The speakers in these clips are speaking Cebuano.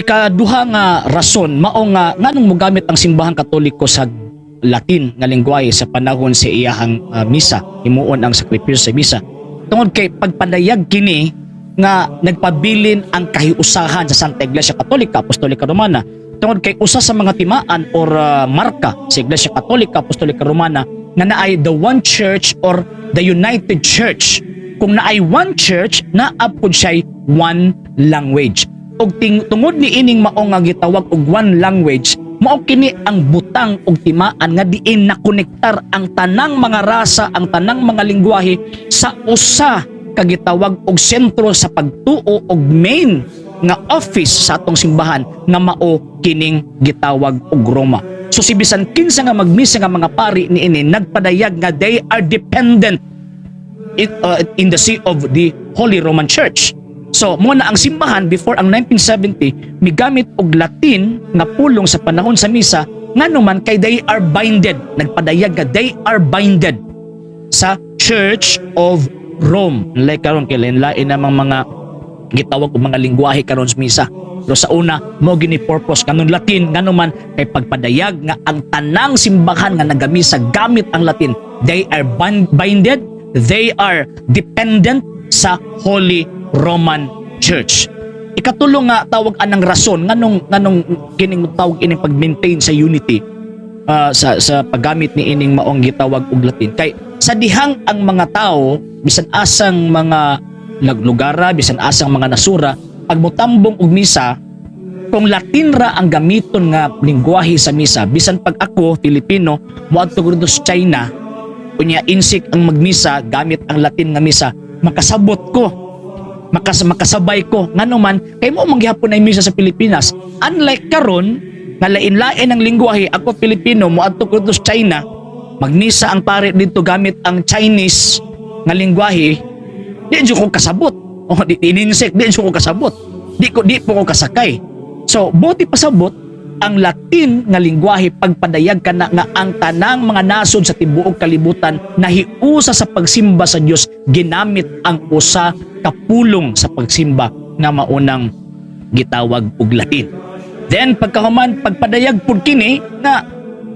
Ikaduha nga rason mao nga nganong mogamit ang Simbahang Katoliko sa Latin nga lengguwahe sa panahon sa iyahang misa, himuon ang sakripisyo sa misa. Tungod kay pagpadayag kini nga nagpabilin ang kahiusahan sa Santa Iglesia Katolika Apostolika Romana. Tungod kay usa sa mga timaan or marka sa Iglesia Katolika Apostolika Romana nga naay the one church or the united church. Kung naay one church, naa pud siya'y one language. Ug tungod ni ining mao nga gitawag og one language, mao kini ang butang og timaan nga diin nakonektar ang tanang mga rasa, ang tanang mga lingwahe sa usa ka gitawag og sentro sa pagtuo og main nga office sa atong simbahan nga mao kining gitawag og Roma. So si bisan kinsa nga magmisa nga mga pari niini, nagpadayag nga they are dependent in the see of the Holy Roman Church. So mo na ang simbahan before ang 1970 migamit og Latin nga pulong sa panahon sa misa, ngano man kay they are binded, nagpadayag nga they are binded sa Church of Rome. Like karon kay lain namang mga gitawag og mga lingwahe karon sa misa. Pero sa una mo gini purpose kanon Latin, ngano man kay pagpadayag nga ang tanang simbahan nga nagamisa gamit ang Latin, they are binded, they are dependent sa Holy Roman Church. Ikatulo nga tawag anang rason nganong kining tawag ining pag-maintain sa unity sa paggamit ni ining maong gitawag og Latin, kay sa dihang ang mga tao bisan asang mga lugara, bisan asang mga nasura, pag motambong og misa, kung Latin ra ang gamiton nga lingwahe sa misa, bisan pag ako Filipino moadto ko dito sa China, unya insik ang magmisa gamit ang Latin nga misa, makasabot ko, makasabay ko, ngano man kay mo manggihapon ay misa sa Pilipinas. Unlike karon nga lain-lain ang lingwahe, ako Pilipino moadto ko dito sa China, magmisa ang pare dito gamit ang Chinese nga lingwahe, di jud ko kasabot. O di ininsek, di jud ko kasabot, di po ko kasakay. So buti pasabot ang Latin nga lingwahe, pagpadayag kana nga ang tanang mga nasod sa tibuok kalibutan nahiusa sa pagsimba sa Dios, ginamit ang usa ka pulong sa pagsimba nga maunang gitawag og Latin. Then pagkahuman, pagpadayag pud kini nga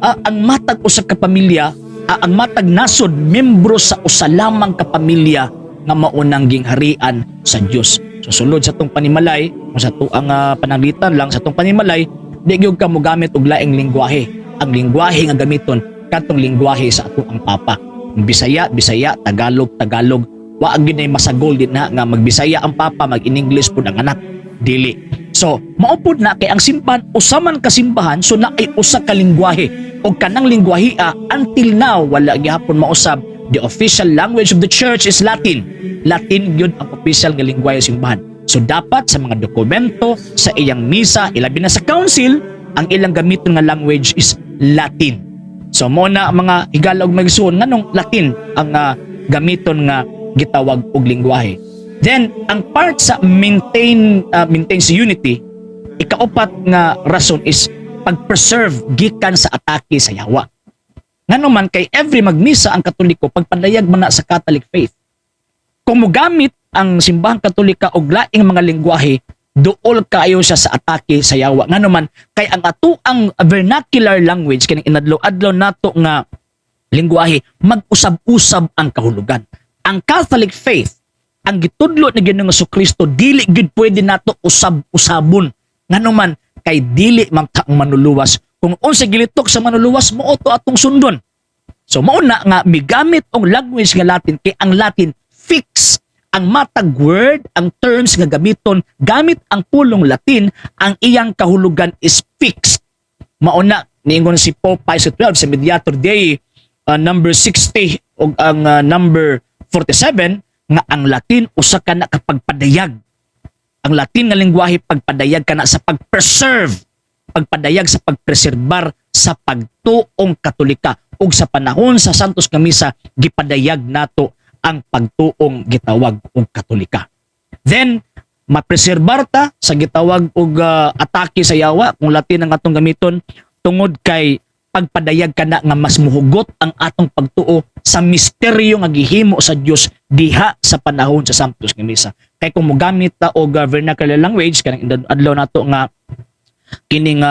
ang matag usa ka pamilya, ang matag nasod membro sa usa lamang ka pamilya nga maunang gingharian sa Dios. So sulod sa tong panimalay, kung sa tuang pananglitan lang sa tong panimalay, di gyud ka mogamit og laing lingwahe. Ang lingwahe nga gamiton katong lingwahe sa atoang papa. Kung Bisaya, Bisaya, Tagalog, Tagalog. Wa gyud nay masagol din na nga magbisaya ang papa, mag-in-English pud ang anak. Dili. So, mao pud na kay ang simbahan usa man ka simbahan, so naay usa ka lingwahe. Og kanang lingwahe until now wala gihapon mausab. The official language of the church is Latin. Latin gyud ang official nga lingwahe sa simbahan. So dapat sa mga dokumento, sa iyang misa, ilabi na sa council, ang ilang gamiton nga language is Latin. So mo na mga higala ug magsuon nganong Latin ang gamiton nga gitawag og lingwahe. Then ang part sa maintain sa unity, ikaupat nga rason is pag-preserve gikan sa atake sa yawa. Ngano man kay every magmisa ang Katoliko, pagpadayag man na sa Catholic faith. Kung mogamit ang Simbahang Katolika og laing mga lingwahe, duol kaayo siya sa atake sa yawa. Ngano man kay ang atoang vernacular language, kining inadlaw-adlaw nato nga lingwahe, mag-usab-usab ang kahulugan. Ang Catholic faith, ang gitudlo ni Ginoong Kristo, dili gid pwede nato usab-usabon. Ngano man kay dili man ta ang manluluwas. Kung unsa gilitok sa manluluwas, mao to atong sundon. So mao na nga migamit og language nga Latin kay ang Latin fix ang matag word, ang terms nga gamiton gamit ang pulong Latin, ang iyang kahulugan is fixed. Mao na niingon si Pope Pius XII sa Mediator Dei number 60 ug ang number 47 nga ang Latin usa ka na kapagpadayag. Ang Latin nga lingwahe, pagpadayag kana sa pag-preserve, pagpadayag sa pagpreserbar sa pagtuong Katolika, ug sa panahon sa Santos nga Misa gipadayag nato ang pagtuong gitawag og Katolika. Then mapreserbar ta sa gitawag og atake sa yawa kung Latin ang atong gamiton, tungod kay pagpadayag kana nga mas muhugot ang atong pagtuo sa misteryo nga gihimo sa Dios diha sa panahon sa Santos nga Misa. Kay kung mogamit ta og vernacular language kanang adlaw nato nga kining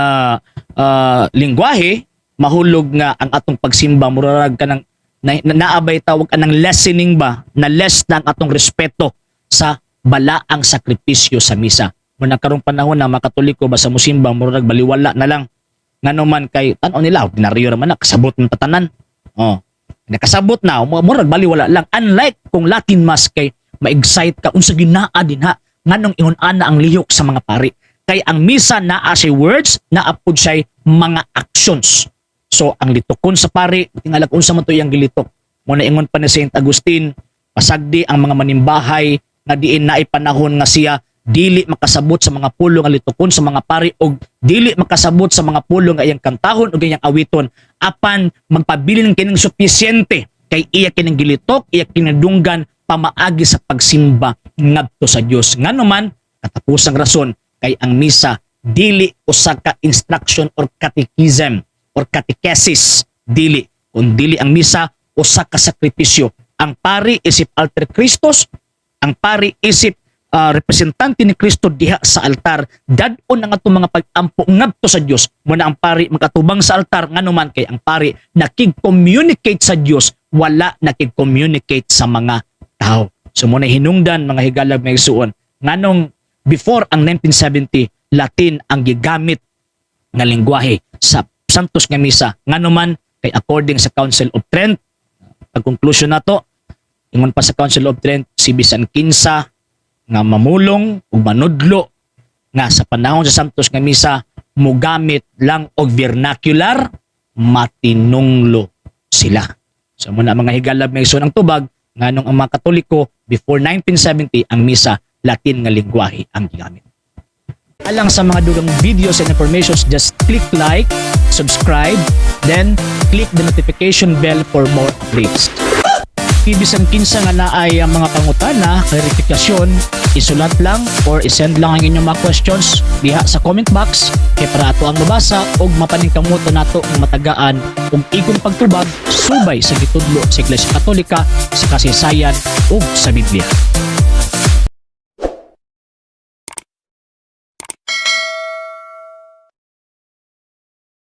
lingwahe, mahulog nga ang atong pagsimba murarag kanang naabay tawag anang lessening ba, na less na ang atong respeto sa balaang sakripisyo sa misa. Muna karong panahon na mga Katoliko basta mosimba, murag baliwala na lang. Ngano man kay tan-aw nila ordinaryo ra man na, kasabot ng tatanan. Oh. Nakasabot na, murag baliwala lang. Unlike kung Latin Mass kay ma-excite ka unsa ginaa din ha, nganong ingon ana ang lihok sa mga pari. Kay ang misa naa siya words, naa pud siya mga actions. So ang litukon sa pari, tingala unsa man to iyang gilitok. Muna ingon pa ni Saint Agustin, pasagdi ang mga manimbahay nga diin naay panahon nga siya dili makasabot sa mga pulong nga litukon sa mga pari og dili makasabot sa mga pulong nga iyang kantahon og iyang awiton, apan magpabilin kining sufisyente kay iya kining gilitok, iya kinadunggan pamaagi sa pagsimba ngadto sa Dios. Ngano man, katapusang rason kay ang misa dili usa ka instruction or catechism or catechesis, dili, kun dili ang misa usa ka sakripisyo. Ang pari isip alter Christus, ang pari isip representante ni Kristo diha sa altar. Dad-on ang atong mga pag-ampo ngadto sa Dios. Muna ang pari makatubang sa altar, ngano man kay ang pari nakig-communicate sa Dios, wala nakig-communicate sa mga tao. So muna hinungdan, mga higalag, mga igsuon, nganong before ang 1970, Latin ang gigamit nga lingwahe sa Santos nga Misa. Ngano man kay according sa Council of Trent, pag conclusion nato, ingon pa sa Council of Trent, si bisan kinsa nga mamulong ug manudlo nga sa panahon sa Santos nga Misa mogamit lang og vernacular, matinunglo sila. So muna, mga higalab, may ang tubag nganong ang mga Katoliko before 1970, ang misa Latin nga lingwahe ang gigamit. Alang sa mga dugang videos and informations, just click like, subscribe, then click the notification bell for more updates. Bisan kinsa nga naay ang mga pangutana, klarifikasyon, isulat lang or isend lang ang inyong mga questions diha sa comment box kay para ato ang mabasa og mapaningkamutan nato nga matagaan og igong pagtubag subay sa gitudlo sa Iglesia Katolika sa kasaysayan ug sa Biblia.